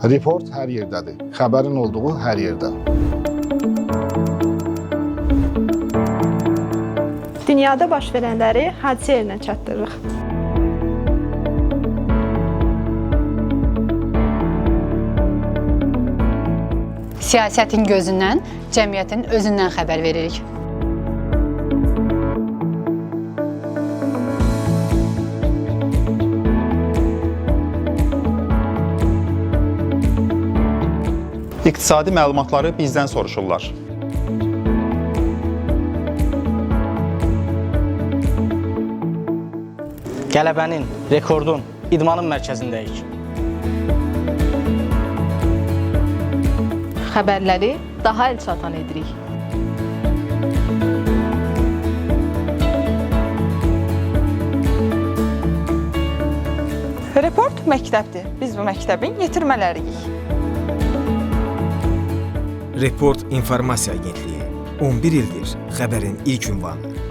Report hər yerdədir. Xəbərin olduğu hər yerdə. Dünyada baş verənləri hadisə yerinə çatdırırıq. Siyasətin gözündən, cəmiyyətin özündən xəbər veririk. İqtisadi məlumatları bizdən soruşurlar. Qələbənin, rekordun, idmanın mərkəzindəyik. Xəbərləri daha əlçatan edirik. Report məktəbdir. Biz bu məktəbin yetirmələriyik. Report İnformasiya Agentliyi 11 ildir xəbərin ilk ünvanı.